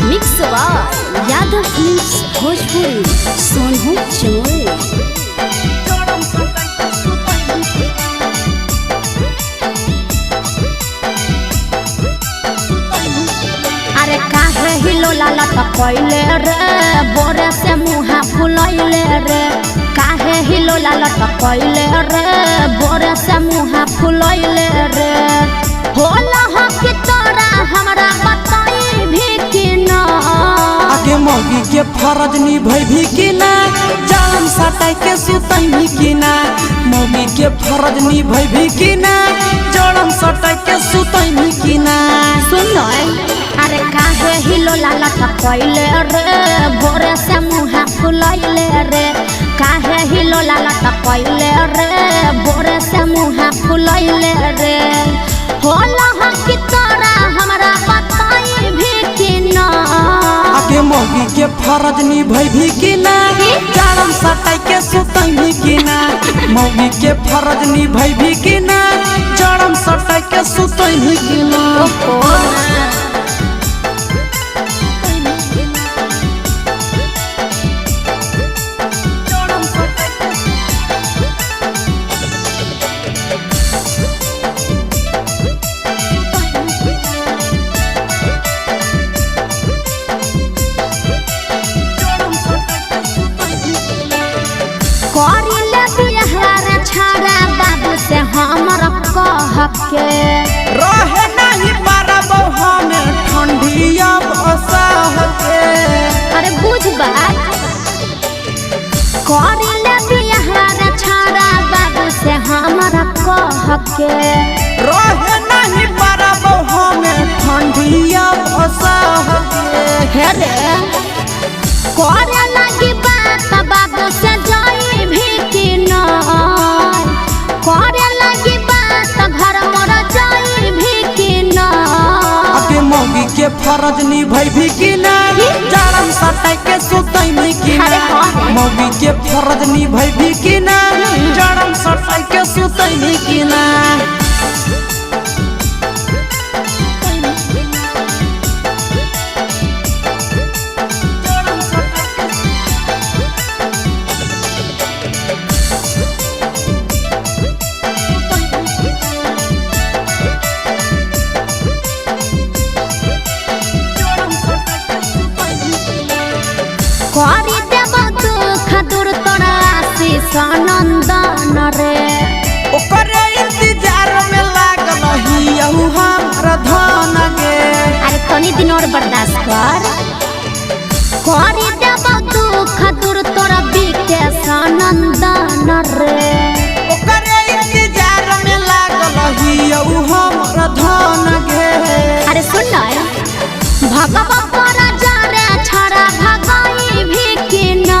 Mix by Yadav films Bhojpuri Sonu Chamoli. अरे काहे हिलोला लटकैले रे, बोरे से मुहा फुलैले रे। काहे हिलोला लटकैले रे, बोरे से मुहा फुलैले रे। होला हो कि तोरा हमरा बताई भी कि ना। आगे मौगी के फरज निभैभी कि ना, जान सटाई के सुतैभी कि ना। मौगी के फरज निभैभी कि ना, जड़म सटाई के सुतैभी कि ना। सुन, अरे काहे हिलोला लटकैले रे, बोरे से मुहा फुलैले रे। काहे हिलोला लटकैले रे, बोरे से मुहा फुलैले रे। होला हो कि तोरा हमरा बताई भी कि ना। आगे मौगी के फरज निभैभी कि ना, जान सटाई के सुतैभी कि ना। मौगी के फरज निभैभी कि ना, जड़म सटाई के सुतैभी कि ना। करिले बिहार छाड़ा बाबू से हमर कह के। रहे नहीं पारब हमें ठंडिया बसाह के। अरे बुझ बात, करिले बिहार छाड़ा बाबू से हमरा कह के। रहे नहीं पारब हमें ठंडिया बसाह के। हे रे, करे लगी बात बाबू से जाई भी कि ना। करे लगी बात घर मोर जाई भी कि ना। आगे मौगी के फरज निभैभी कि ना, जाड़म सटाई के सुतैभी कि ना। अरे हाँ रे। मौगी के फरज निभैभी कि ना, जाड़म सटाई के सुतैभी कि ना। करी देब दुख दूर तोरा आशीष नंदन रे। ओकरे इंतजार में लागल हियहु हमरा धन गे। अरे तनी दिन और बर्दाश्त कर। करी देब दुख दूर तोरा विकेश नंदन रे। ओकरे इंतजार में लागल हियहु हमरा धन गे। अरे सुन न, भगवा पर जा रे छड़ा भगाई भी कि ना।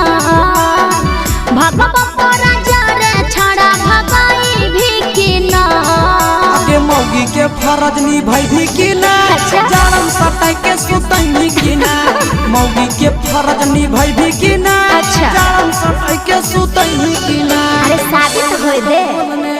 भगवा पर जा रे छड़ा भगाई भी कि ना। आगे मौगी के फरज निभैभी कि ना, अच्छा। जाड़म सटाई के सुतैभी कि ना। मौगी के फरज निभैभी कि ना, अच्छा। जाड़म सटाई के सुतैभी कि ना। अरे साबित होए दे।